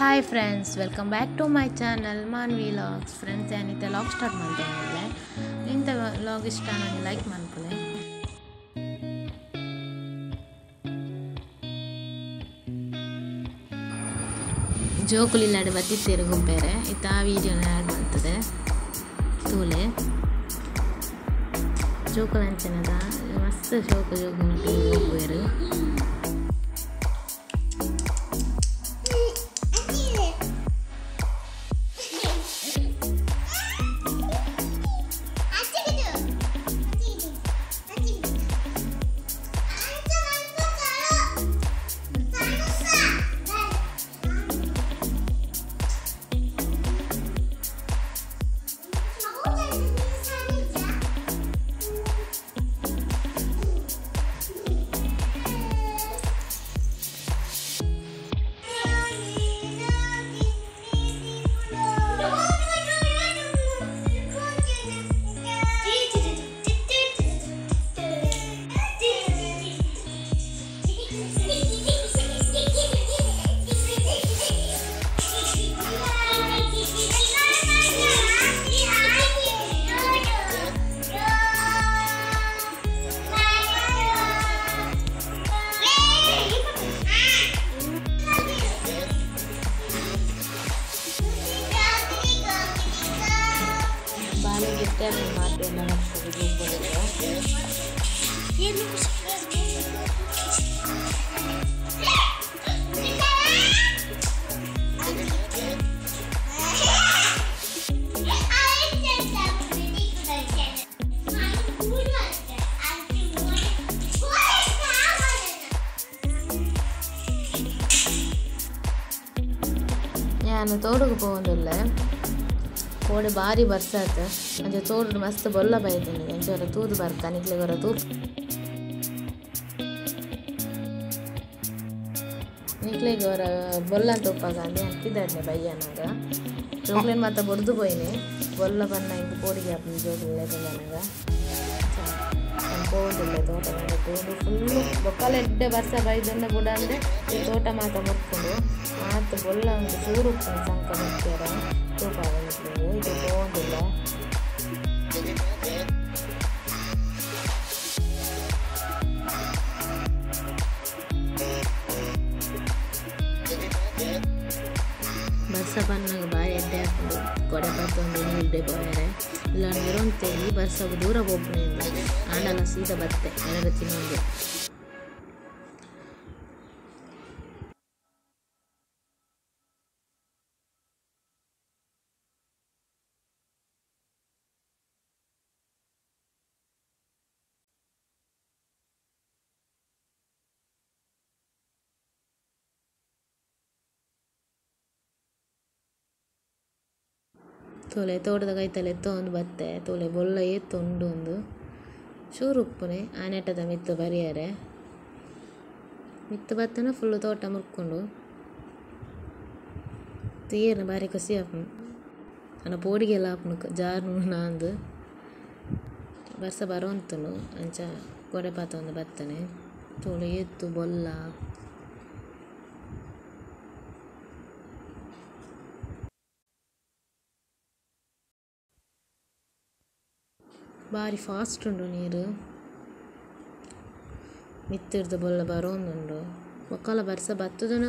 Hi friends, welcome back to my channel Manvi vlogs. Friends, ಏನಿತ್ತೆ vlog start ಮಾಡ್ತೇನೆ. ಇಂಥ vlog ಇಷ್ಟ ನನಗೆ like ಮಾಡ್ಕೊಳ್ಳಿ. ಜೋಕುಲಿಲ್ಲಾಡು ಬತ್ತಿತ್ತೇರು ಗುಂಪೇರೆ ಇತ್ತ ಆ ವೀಡಿಯೋನ ಆ್ಯಡ್ ಮಾಡ್ತದೆ. ತೂಲೆ ಜೋಕುಲು ಅಂಚನದ ಮಸ್ತ್ ಜೋಕು ಜೋಕು ಗುಂಪೇರು. ನಾನು ತೋಡುಗೆ ಪೋವೊಂದುಲ್ಲೆ ಕೋಡೆ ಬಾರಿ ಬರ್ಸಾತ್ ಅಂಚ ತೋಡು ಮಸ್ತ್ ಬೊಲ್ಲ ಬೈದಿನಿ ಅಂಚ ತೂದು ಬರ್ತ ನಿಕ್ಲೆಗೊರ ತೂ ನಿಕ್ಲೆಗೊರ ಬೊಲ್ಲ ತೂಪಾಗ ಅಂದೆ ಹತ್ತಿದಾಡ್ನೆ ಬಯ್ಯನಾಗ ಜೋಕ್ಲೆನ್ ಮಾತ ಬೊರ್ದು ಪೋಯಿನಿ ಬೊಲ್ಲ ಬನ್ನ ಇಂದು ಕೋಡಿಗೆ ಆಪುಂಡು ಜೋಕ್ಲೆನ್ ಲೆತೊಂದು ಪೋವೊಂದುಲ್ಲೆ ತೋಟ ತೋಡು ಫುಲ್ಲು ಬೊಕ್ಕಲ ಎಡ್ಡೆ ಬರ್ಸ ಬೈದೊಂಡ ಬುಡಂದೆ ಈ ತೋಟ ಮಾತ ಮುರ್ಪುಂಡು ಮಾತ ಬೊಲ್ಲ ಉಂಡು ಚೂರು ಉಪ್ಪುಂಡು ಸಂಕ ಮುರ್ಪಿಯರ ತೂಪಾಗ ನಿಕ್ಲೆಗ್ ಇದು ಪೋವೊಂದುಲ್ಲ. ಬರ್ಸ ಬನ್ನಗ ಬಾರಿ ಎಡ್ಡೆ ಆಪುಂಡು ಕೊಡೆ ಪತ್ತೊಂದು ನೀರ್ಡೆ ಪೋಯೆರೆ ಇಲ್ಲ ನಿರೊಂತೆ ಈ ಬರ್ಸಗ್ ದೂರ ಪೋಪುನಿಂದ ಆಂಡಲ ಸೀದಾ ಬತ್ತೆ ಎನಡ ತಿನೊಂದು. ತೋಲೆ ತೋಟದ ಕೈತಲ್ ಎತ್ತೊಂದು ಬತ್ತೆ ತೋಲೆ ಬೊಲ್ಲ ಏತ್ ಉಂಡು ಉಂದು ಚೂರು ಉಪ್ಪುನೆ ಆನೆಟದ ಮಿತ್ತ್ ಬರಿಯರೆ ಮಿತ್ತ್ ಬತ್ತನ ಫುಲ್ಲು ತೋಟ ಮುರ್ಕೊಂಡು ತೂಯೆರೆ ಬಾರಿ ಖುಷಿ ಆಪುಂಡು. ಆಂಡ ಪೋಡಿಗೆಲ ಆಪುಂಡು ಜಾರುಂಡು ನಾಂದ್ ಬರ್ಸ ಬರೊಂತುಂಡು ಅಂಚ ಕೊಡೆ ಪತೊಂದು ಬತ್ತನೆ ತೋಲೆ ಏತ್ ಬೊಲ್ಲ. ಬಾರಿ ಫಾಸ್ಟ್ ಉಂಡು ನೀರು ಮಿತ್ತಿರ್ದ್ ಬೊಲ್ಲ ಬರೊಂದುಂಡು ಬೊಕ್ಕಲ ಬರ್ಸ ಬತ್ತುದನ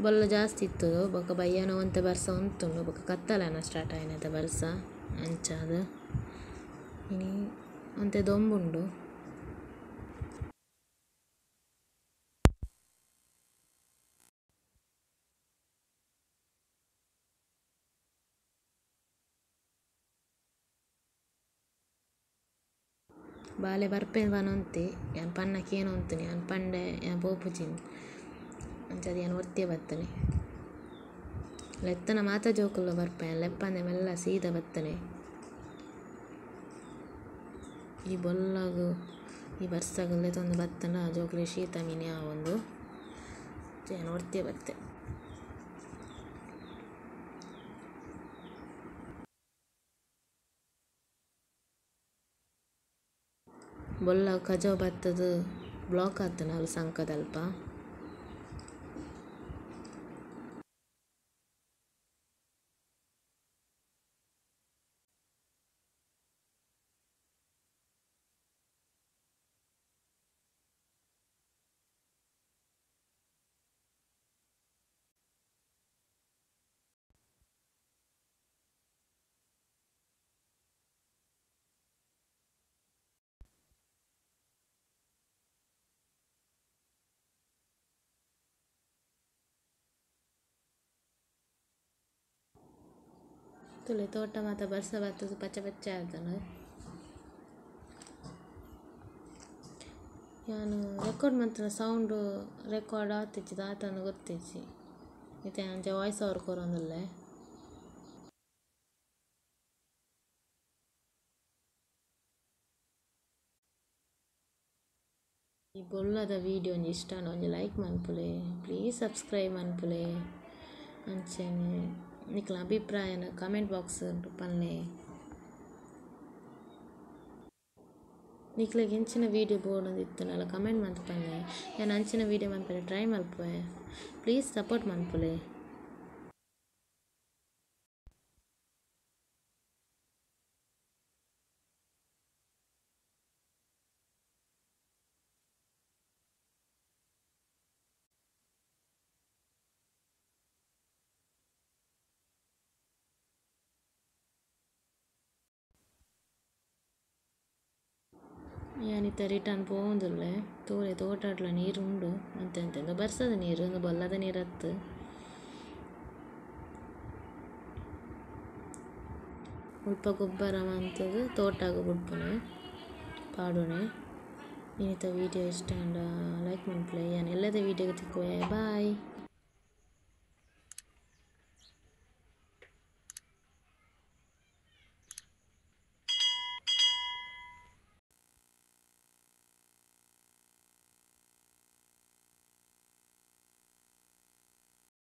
ಬೊಲ್ಲ ಜಾಸ್ತಿ ಇತ್ತುದು ಬೊಕ್ಕ ಬಯ್ಯನ ಒಂತೆ ಬರ್ಸ ಉಂತುಂಡು ಬೊಕ್ಕ ಕತ್ತಲೆನ ಸ್ಟಾರ್ಟ್ ಆಯಿನತೆ ಬರ್ಸ ಅಂಚಾದ್ ಇನಿ ಒಂತೆ ದೊಂಬುಂಡು. ಬಾಲೆ ಬರ್ಪೆ ಪನೊಂತೆ ಯಾನ್ ಪನ್ನ ಕೇನೊಂತುನಿ ಯಾನ್ ಪಂಡೆ ಯಾನ್ ಪೋಪುಜಿಂದ್ ಅಂಚಾದ್ ಯಾನ್ ಒರ್ತಿಯೇ ಬತ್ತನೆ ಲೆತ್ತನ ಮಾತ ಜೋಕುಲು ಬರ್ಪೆ ಯಾನ್ ಲೆಪ್ಪಂದೆ ಮೆಲ್ಲ ಸೀದಾ ಬತ್ತನೆ. ಈ ಬೊಲ್ಲಗು ಈ ಬರ್ಸಗ್ ಲೆತೊಂದು ಬತ್ತನ ಜೋಕುಲೆಗ್ ಶೀತ ಮಿನಿ ಆವೊಂದು ಯಾನ್ ಒರ್ತಿಯೇ ಬತ್ತೆ. ಬೊಲ್ಲ ಕಜವು ಬತ್ತದು ಬ್ಲಾಕ್ ಆತುಂಡು ಅವು ಸಂಕದಲ್ಪ. ತೂಲೆ ತೋಟ ಮಾತ ಬರ್ಸ ಬತ್ತುದು ಪಚ್ಚೆ ಪಚ್ಚೆ ಆತುಂಡು. ಯಾನ್ ರೆಕಾರ್ಡ್ ಮಂತಿನ ಸೌಂಡ್ ರೆಕಾರ್ಡ್ ಆತಿಜಿ ದಾತಂದ್ ಗೊತ್ತಿಜ್ಜಿ ಇತ್ತೆ ಅಂಚ ವಾಯ್ಸ್ ಓವರ್ ಕೊರೊಂದುಲ್ಲೆ. ಈ ಬೊಲ್ಲದ ವಿಡಿಯೋ ಒಂಜಿ ಇಷ್ಟ ಆಂಡ ಒಂಜಿ ಲೈಕ್ ಮನ್ಪುಲೆ, ಪ್ಲೀಸ್ ಸಬ್ಸ್ಕ್ರೈಬ್ ಮನ್ಪುಲೆ, ಅಂಚನೆ ನಿಕ್ಲ್ನ ಅಭಿಪ್ರಾಯನ ಕಮೆಂಟ್ ಬಾಕ್ಸ್ ಪನ್ಲೆ. ನಿಕ್ಲೆಗ್ ಎಂಚಿನ ವಿಡಿಯೋ ಬೋಡೊಂದು ಇತ್ತುಂಡಲ ಕಮೆಂಟ್ ಮಂತ್ ಪನ್ಲೆ, ಯಾನ್ ಅಂಚಿನ ವಿಡಿಯೋ ಮನ್ಪೆರೆ ಟ್ರೈ ಮಲ್ಪುವೆ, ಪ್ಲೀಸ್ ಸಪೋರ್ಟ್ ಮನ್ಪುಲೆ. ಯಾನ್ ಇತ್ತೆ ರಿಟರ್ನ್ ಪೋವೊಂದುಲ್ಲೆ ತೂಲೆ ತೋಟಡ್ಲ ನೀರು ಉಂಡು ಅಂತೆ ಅಂತೆ ಬರ್ಸದ ನೀರು ಉಂದು ಬೊಲ್ಲದ ನೀರು ಅತ್ತ್. ಮುಲ್ಪ ಗೊಬ್ಬರ ಮಂತುದು ತೋಟಗ್ ಬುಡ್ಪುನೆ ಪಾಡುನೆ. ಇನಿತ ವಿಡಿಯೋ ಇಷ್ಟ ಆಂಡ ಲೈಕ್ ಮನ್ಪುಲೆ. ಯಾನ್ ಎಲ್ಲದ ವಿಡಿಯೋಗ್ ತಿಕ್ಕುವೆ, ಬಾಯ್.